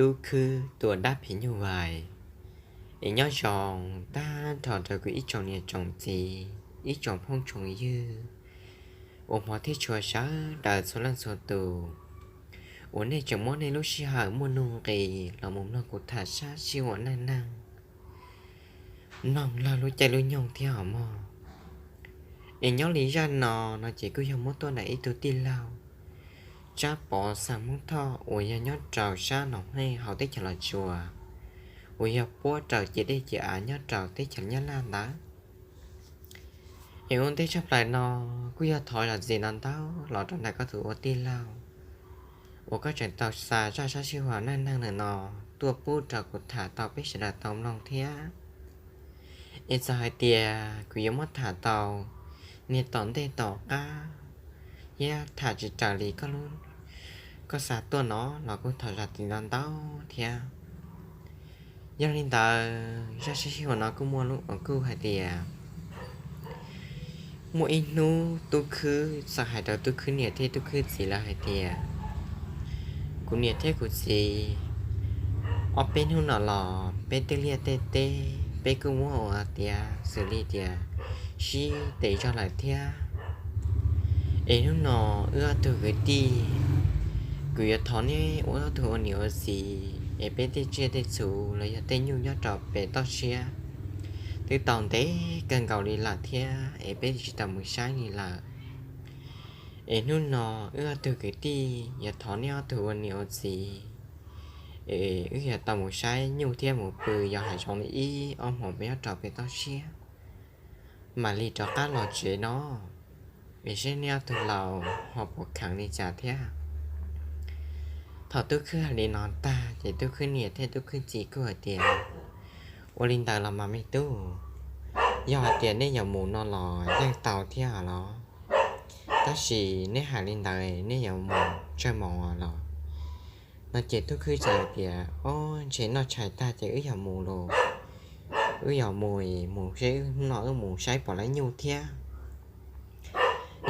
Tub Khwb tua dab phim nyuj vais. Es nyob zoo tag nrho rau kuv ib tsoom niam tsoom txiv, ib tsoom phooj tsoom ywg uas hmov thiab tshua sawv daws txhua leej txhua tus, uas nej tseem muab nej lub sij hawm muaj nuj nqis los mus mloog kuv tham sab sij huam neej neeg, mloog laug lub caij lub nyoog thiab hos mog. Es nyob li zaj no, no ces kuj yog muab tuaj ntawm ib tug tij laug Tsab Pov Xas Hmoob Thoj uas yog nyob rau sab Noom Hej hauv teb chaws Los Tsuas, uas yog puab rau ciam dej ciam av nyob rau teb chaws Nyab Laj ntawd. Es ua ntej tshaj plaws no kuj yog thov zam txim ntau ntau los rau ntawm koj tus ua tij laug uas koj tseem tau xa zaj sab sij huam neej neeg ntawm no tuaj pub rau kuv tham tau peb sawv daws tau mloog thiab. Es txawm hais tias kuv yuav muab tham tau niag tom ntej tom qab thiab tham tsis raws li koj lub, koj xa tuaj no los kuj thov zam txim ntau ntau thiab. Yog li ntawd zaj sab sij huam no kuj muaj lub uas kuj hais tias muaj ib hnub Tub Khwb txawm hais rau Tub Khwb niam thiab Tub Khwb txiv lawv hais tias, kuv niam thiab kuv txiv, ob peb hnub no los peb tej liaj tej teb peb kuj muab ua tiav xws li tias sib tes zog lawm thiab. Es hnub no wb ob tug kwv tij, kuv yuav thov neb ua ob tug ua niam ua txiv es peb tej tsiaj tej txhu los yog tej nyuj nyob rau pem toj siab twb tau ntev kawg nkaus li lawm thiab es peb tsis tau mus saib li lawm. Es hnub no wb ob tug kwv tij yuav thov neb ob tug ua niam ua txiv es wb yuav tau mus saib nyuj thiab mus pw yos hav zoov li ib ob hmos pem nyob rau pem toj siab mam li rov qab los tsev no, es seb neb ob tug laus ho puas kheev li cas thiab. Thaum Tub Khwb hais li no tag ces Tub Khwb niam thiab Tub Khwb txiv kuj hais tias, ua li ntawd los mas me tub, yog hais tias neb yuav mus no los yeej tau thiab los, tab sis neb hais li ntawd neb yuav mus tsawg moos los? No ces Tub Khwb txawm hais tias, o, ntshe noj tshais tag ces wb yuav mus los, wb yuav mus, mus seb wb no wb mus saib pom lawv nyuj thiab.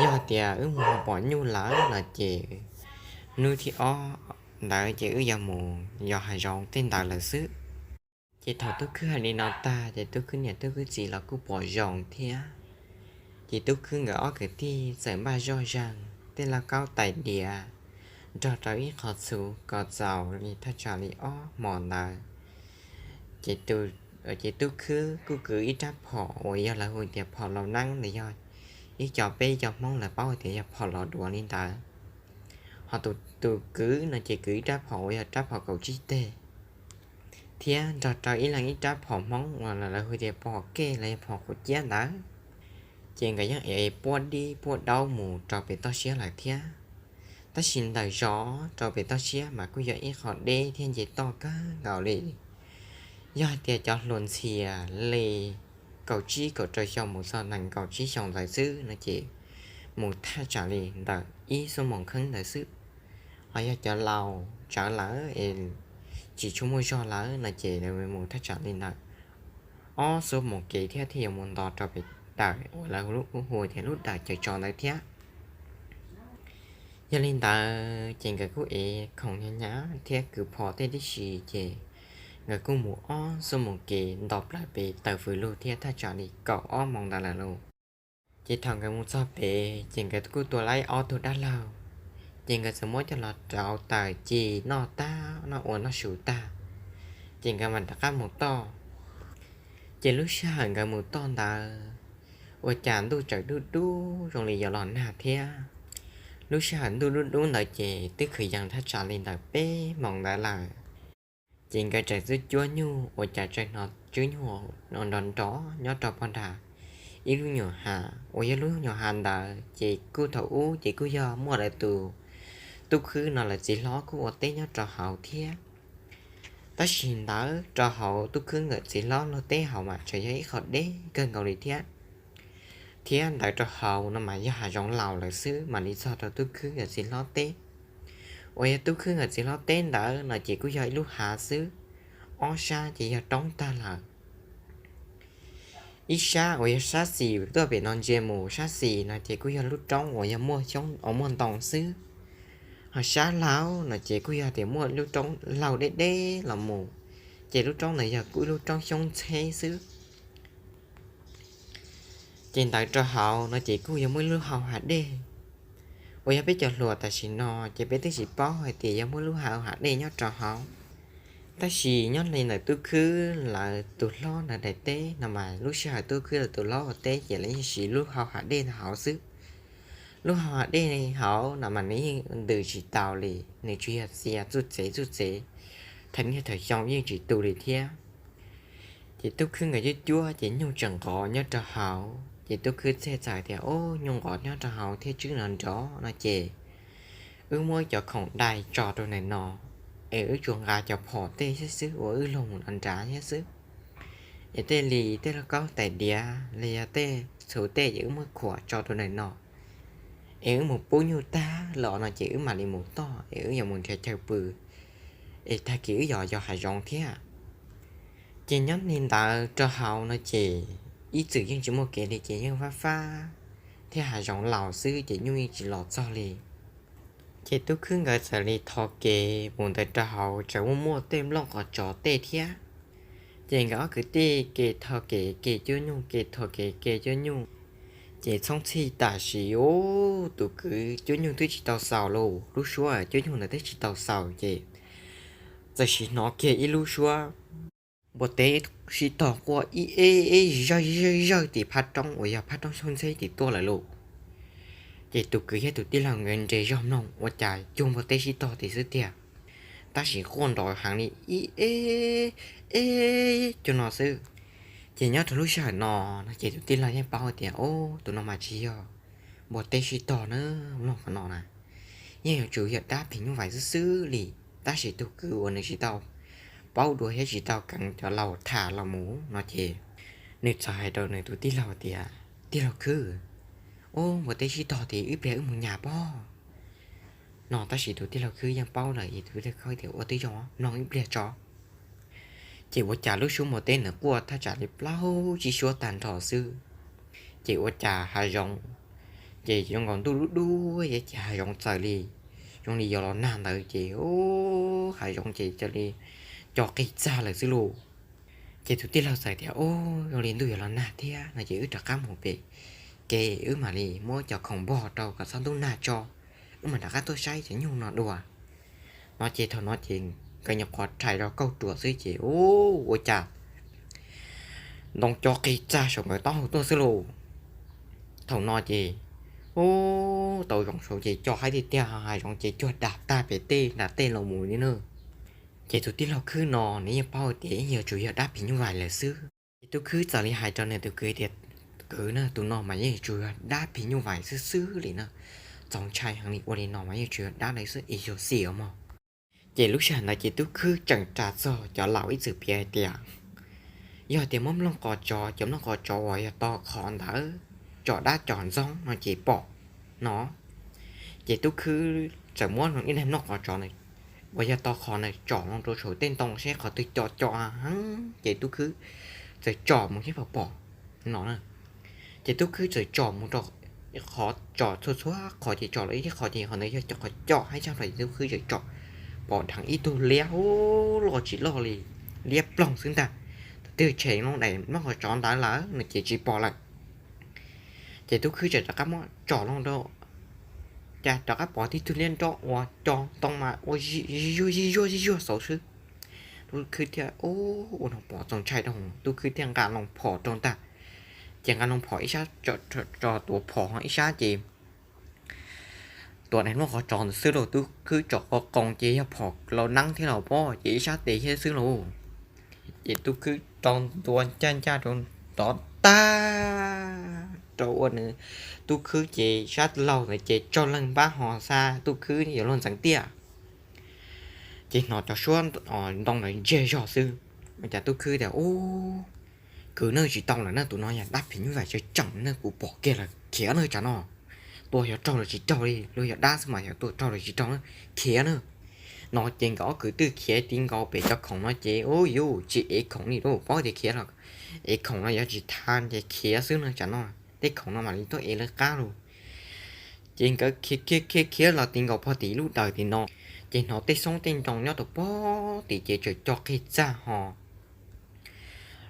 Yog hais tias wb mus pom nyuj lawm no ces hnub thib ob ntawd ces wb yuav mus yos hav zoov tej ntawd lawm xwb. Ces thaum Tub Khwb hais li no tag ces Tub Khwb niam Tub Khwb txiv los kuj pom zoo thiab. Ces Tub Khwb nkawd ob kwv tij txawm npaj zoj zeeg tej lauj kaub tais diav nrog rau ib qho txhuv kom txaus li thaj tsam li ob hmos ntawd. Ces Tub Khwb kuj kwv ib rab phom uas yog lawv hu tias phom laus neeb los yog ib co peb ib co Hmoob lawv paub tias yog phom los duav li ntawd. Ho tus kwv no ces kwv ib rab phom uas yog rab phom kaum tsib teg thiab nrog rau ib leeg ib rab phom Hmoob uas lawv hu tias phom kej los yog phom quav ciab ntawd. Ces nkawd yeej ev puab dib puab daub mus rau pem toj siab lawm thiab. Tab sis ntawm zos rau pem toj siab mas kuj yog ib qho deb thiab nce toj kawg nkaus li. Yog hais tias cov hluas ntxhias li kaum tsib kaum rau xyoo mus txog nees nkaum tsib xyoo ntawd xwb no ces mus thaj tsam li ntawm ib xuab moos kheeb ntawd xwb. Ho yog cov laus tsawv lawm es tsis tshua muaj zog lawm no ces mus thaj tsam li ntawm ob xuab moos kev thiab thiaj yuav mus nto rau pem daws uas lawv hu tias lub daws caws tsov ntawd thiab. Yog li ntawd ces nkawd kuj ev khoom hnyav hnyav thiab kwv phom tej tib si ces nkawd kuj mus ob xuab moos kev nto plaws pem taw fws lug thiab thaj tsam li kaum ob moos ntawd lawm lauj. Ces thaum nkawd mus txog pem ces nkawd kuj tua laib ob tug dab laug, ces nkawd txawm muab coj los rauv taws ci noj tag noj ua noj su tag, ces nkawd mam rov qab mus toj. Ces lub sij hawm nkawd mus toj ntawd ua cas ntuj tsaus dub dub zoo li yuav los nag thiab. Lub sij hawm ntuj dub dub ntawd ces twb kwv yees thaj tsam li ntawm peb moos ntawd lawm. Ces nkawd tseem txawj cuab nyuj ua cas tseem hnov tswb nyuj nrov nrov nyob rau pog nram ib lub nyuam hav uas yog lub nyuam hav ntawd ces kuj thaum ub ces kuj yog muaj lawv tus tub khwb no lawv txiv hlob kuj ua teb nyob rau hauv thiab. Tab sis ntawd rau hauv tub khwb nkawd txiv hlob luag teb hauv mas tseem yog ib qho deb kawg nkaus li thiab. Thiab ntawd rau hauv no mas yog hav zoov laus lawm xwb mam li txog rau tub khwb nkawd txiv hlob teb. Uas yog tub khwb nkawd txiv hlob teb ntawd no ces kuj yog ib lub hav xwb, ob sab ces yog roob tag lawm. Ib sab uas yog sab xis tuaj pem no ntsia mus sab xis no ces kuj yog lub roob uas yog muaj xyoob uas muaj ntoo xwb. Ho sab laug no ces kuj yog tias muaj lub roob laug deb deb los mus, ces lub roob ntawd yog kuj ib lub roob xyoob ntxheb xwb. Ces ntawd rau hauv no ces kuj yog muaj ib lub hau hav dej, uas yog peb cov hluas tam sim no ces peb twb tsis paub hais tias yog muaj lub hau hav dej nyob rau hauv. Tab sis nyob li ntawm tub khwb lawv tus hlob ntawd daim teb no mas lub sij hawm tub khwb lawv tus hlob ua teb ces lawv yeej siv lub hau hav dej hauv xwb. Lub hau hav dej hauv no mas nws yeej ntws tsis tau li, nws tsuas yog txia txuj txev txuj txev, thawm niaj thawm xyoo yeej tsis tu li thiab. Ces tub khwb nkawd cuab cuab ces nyuj tseem nqov nyob rau hauv, ces tub khwb thiaj txawm tias, Ub, nyuj nqov nyob rau hauv thiab tswb nrov nrov no ces wb muab cov khoom dai tso rau ntawm no, es wb tsuas nqa cov phom tej thiab xwb uas wb loog nrad thiab xwb. Es tej li tej lauj kaub tais diav los yog tej txhuv tej ces wb muab khuam tso rau ntawm no, es wb mus pub nyuj tag los no ces wb mam li mus toj, es wb yuav mus nrhiav chaw pw, es tag kis wb yog yos hav zoov thiab. Ces nyob li ntawd rau hauv no ces ib txwm yeej tsis muaj kev li ces yeej fab fab thiab hav zoov laus xwb ces nyuj yeej tsis los txog li. Ces tub khwb nkawd txawm li tho kev mus ntawd rau hauv tseem muaj muaj tej nplooj qos tsov tej thiab. Ces nkawd ob kwv tij ke tho kev ke cuab nyuj ke tho kev ke cuab nyuj. Ces txhob txhij tam sim ub tus kwv cuab nyuj twb tsis tau xaus los, lub suab cuab nyuj ntawd twb tsis tau xaus ces txawm sim hnov kiag ib lub suab npua teb sib tog quaj ib eb eb zawj zawj zawj tim phab roob uas yog phab roob xyoob ntxheb tim tuaj lawm lauj. Ces tus kwv thiab tus tij laug nkawd nres zog mloog ua cas cuag npua teb sib tog tim xwb tiag, tab sis quaj nrov heev li ib eb eb cuag no xwb. Ces nyob rau lub sij hawm no no ces tus tij laug yeej paub tias, Ub, tus no mas tsis yog npua teb sib tog na, mloog qhov no na, yeej yuav tsum yog dab phim nyuj vais xwb xwb li. Tab sis tus kwv uas nws tsis tau paub dua thiab tsis tau keev cov laus tham los mus no ces nws txawm hais rau nws tus tij laug tias, Tij laug Khwb, ub, npua teb sib tog tim ib pliag wb mus nyas pob no. Tab sis tus tij laug Khwb yeej paub lawm es tus tij laug Khwb tias, Ua twb zoo, mloog ib pliag tso. Ces ua cas lub suab npua teb ntawd quaj thaj tsam li plaub tsib suab tag nrho xwb, ces ua cas hav zoov, ces zoo nkaus ntuj dub dub ces hav zoov txawm li zoo li yuav los nag ntawd ces hav zoov ces cia li co qig txag lawm xwb lauj. Ces tus tij laug txawm tias, Ub, zoo li ntuj yuav los nag thiab no ces wb rov qab mus pem kev, wb mam li muab cov khoom npog rau kom txhob ntub nag tso, wb mam rov qab tuaj saib cov nyuj no dua no. Ces thaum no ces nkawd nyuam qhuav rhais rau kauj ruam xwb ces ub, ua cas ntoo co qig txag saum nkawd taub hau tuaj xwb lauj. Thaum no ces ub, tau zoov saud ces co haib tiag tiag, hav zoov ces cuag dag tag pem tej nram tej los mus li na. Ces tus tij laug Khwb no nws yeej paub tias yuav tsum yog dab phim nyuj vais lawm xwb. Ces tub Khwb txawm li hais rau nws tus kwv tias, Kwv na, tus no mas yeej yuav tsum yog dab phim nyuj vais xwb xwb li na. Txaus ntshai heev li, ua li no mas yeej yuav tsum yog dab lawm xwb es yog xim os mog. Ces lub sij hawm ntawd ces tub Khwb tseem ras txog cov laus ib txwm piav hais tias, yog tias muab nplooj qos tsov, cov nplooj qos tsov uas yog to qhov ntawd tsom dab cov ntxoov no ces pom no. Ces tub Khwb txawm muab ib daim nplooj qos tsov uas yog to qhov ntawd tsom loo rau saum tej ntoo seb qhov twg co co heev, ces tub Khwb txawm tsom mus seb puas pom no. Ces tub Khwb txawm tsom mus rau qhov, tsom txhua txhua qhov ces tsom lawm ib qhov ces qhov ntawd yog cov qhov co haib tshaj plaws ces tub Khwb txawm tsom pom dheev ib tug liab ub loj tsis loj li, liab ploog xwb ntag. Thaum twg tshem loo daim nplooj qos tsov ntawd lawm no ces tsis pom lawm. Ces tub Khwb txawm rov qab muab tsom loo rau, cas rov qab pom tib tug liab nrob uas co ntoo mas ua zig zuag zig zuag zig zuag xauv xwb. Tub Khwb thiaj ua, ua no pom txaus ntshai rau, tub Khwb thiaj nqa loo phom rau ntag. Ces nqa loo phom ib sab tso tuav phom ho ib sab ces tuav daim nplooj qos tsov ntawd xwb lauj. Tub Khwb tsom qos qoos ces yog phom laus neeb thiab los pob ces ib sab tes thiab xwb lauj. Ces tub Khwb rau ntua ncaj ncaj rau tod tag, rau ua nws, tub Khwb ces sab laug ntawd ces tsog leeg npab ho xa tub Khwb yuav luag ntxeev tiaj. Ces hnov cov suab ntoo ntawd ntsiag zog xwb, cas tub Khwb tias, Ub, kwv na, tsis tau lawm na, tus no yog dab phim nyuj vais tseem tseem na, kuv pom kiag lawm, khiav na tsam no. Tua xyov raug los tsis raug li, luag yog dab xwb mas xyov tua raug los tsis raug na, khiav na. No ces nkawd ob kwv tij khiav ti nkaus pem cov khoom no ces ub yuj tsis ev khoom li lauj, paub tias khiav los ev khoom no yuav tsis tau ces khiav xwb no tsam no, tej khoom no mam li tuaj ev lawv qab lauj. Ces nkawd khiav khiav khiav khiav los ti nkaus pog tim lub dawm tim no, ces hnov tej xoob tej ntoo nyob rau pog tim ces tseem co qig txaj ho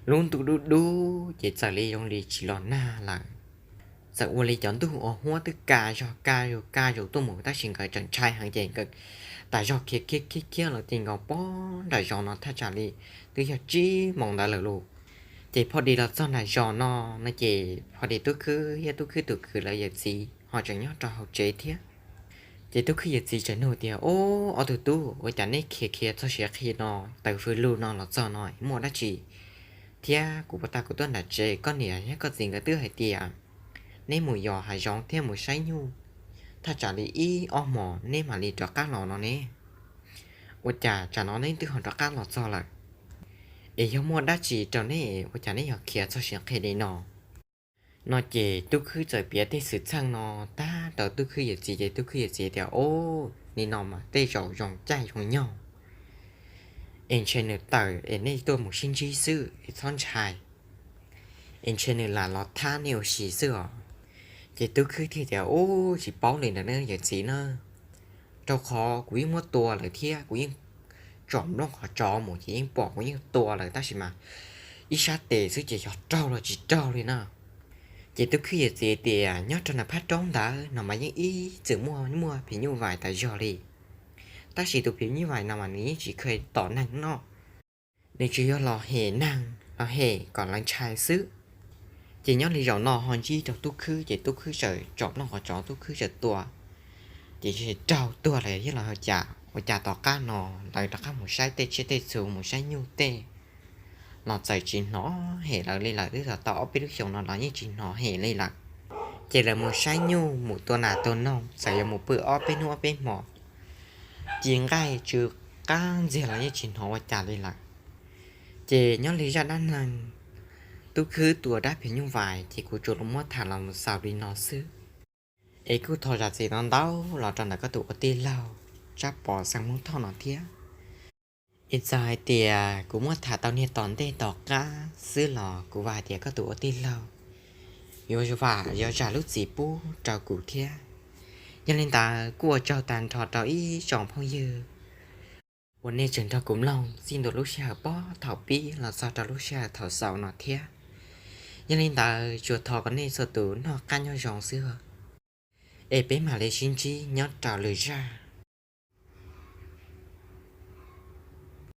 lub ntuj dub dub ces txawm li zoo li tsis los nag lawm. Txawm ua li cov ntuj ua huab twb ka zog ka zog ka zog tuaj mus tab sis nkawd tseem ntshai heev ces nkawd tas zog khiav khiav khiav khiav los ti nkaus pog nram zos no thaj tsam li twb yog tsib moos ntawd lawm lauj. Ces pog di los txog nram zos no, no ces pog di tub khwb thiab tub khwb tus kwv lawv yawm txiv ho tseem nyob rau hauv tsev thiab. Ces tub khwb yawm txiv tseem nug tias, Ub, ob tug tub, ua cas neb khiav khiav txog siav qhi no taws fws lug no los txog no muaj dab tsi? Thiab kuv puas tas kuv tuaj nram tsev koj niam thiab koj txiv nkawd twb hais tias neb mus yos hav zoov thiab mus saib nyuj thaj tsam li ib ob hmos neb mam li rov qab los no ne. Ua cas tsam no neb twb ho rov qab los txog lawm? Es yog muaj dab tsi rau neb ua cas neb yog khiav txog siav qhi li no? No ces tub khwb txawm piav tej xwm txheej no tag rau tub khwb yawm txiv ces tub khwb yawm txiv tias, Ub, li no mas tej zaum zoo caij zoo nyoog es ntshe nws tawm es nej tuaj mus sib ntsib xwb es txhob ntshai. Es ntshe nws lam los thab nej ua si xwb os. Ces tub khwb thiaj tias, Ub, tsis paub li ntawd ne yawm txiv na, rau qhov kuv yeej muab tua lawm thiab kuv yeej tsom nplooj qhov tsov mus ces yeej pom kuv yeej tua lawm tab sis mas ib sab tes xwb ces xyov raug los tsis raug li na. Ces tub khwb yawm txiv tias nyob rau nram phab roob ntawd no mas yeej ib txwm muaj muaj phim nyuj vais tas zog li, tab sis tus phim nyuj vais no mas nws yeej tsis kheev tom neeg noj, nws tsuas yog los hem neeg los hem kom lawv ntshai xwb. Ces nyob li zaum no ho ntsib rau tub khwb ces tub khwb txawm tsom nplooj qhov tsov tub khwb txawm tua, ces raug tuag lawm thiab los ua cas, ua cas tom qab no lawv rov qab mus saib tej tsiaj tej txhu mus saib nyuj tej los txawm tsis hnov hem lawv li lawm, twb tau ob peb lub xyoos no los yeej tsis hnov hem li lawm. Ces lawv mus saib nyuj mus tua nas tua noog txawm yuav mus pw ob peb hnub ob peb hmos ci nqaij tsw qab ntxiag los yeej tsis hnov ua cas li lawm. Ces nyob li zaj dab neeg tub khwb tua dab phim nyuj vais ces kuv tsuas los muab tham los mus xaus li no xwb. Es kuj thov zam txim ntau ntau los rau ntawm koj tus ua tij laug Tsab Pov xeem Hmoob Thoj no thiab. Es txawm hais tias kuv muab tham tau niag tom ntej tom qab xwb los kuv vam hais tias koj tus ua tij laug yuav vam yuav zam lub txim pub rau kuv thiab. Yog li ntawd kuj ua tsaug tag nrho rau ib tsoom phooj ywg uas nej tseem nrog kuv mloog txij ntua lub sij hawm pob thaum pib los txog rau lub sij hawm thaum xaus no thiab. Yog li ntawd tsuas thov kom nej txhua tus noj qab nyob zoo xwb, es peb mam li sib ntsib nyob rau lwm zaj.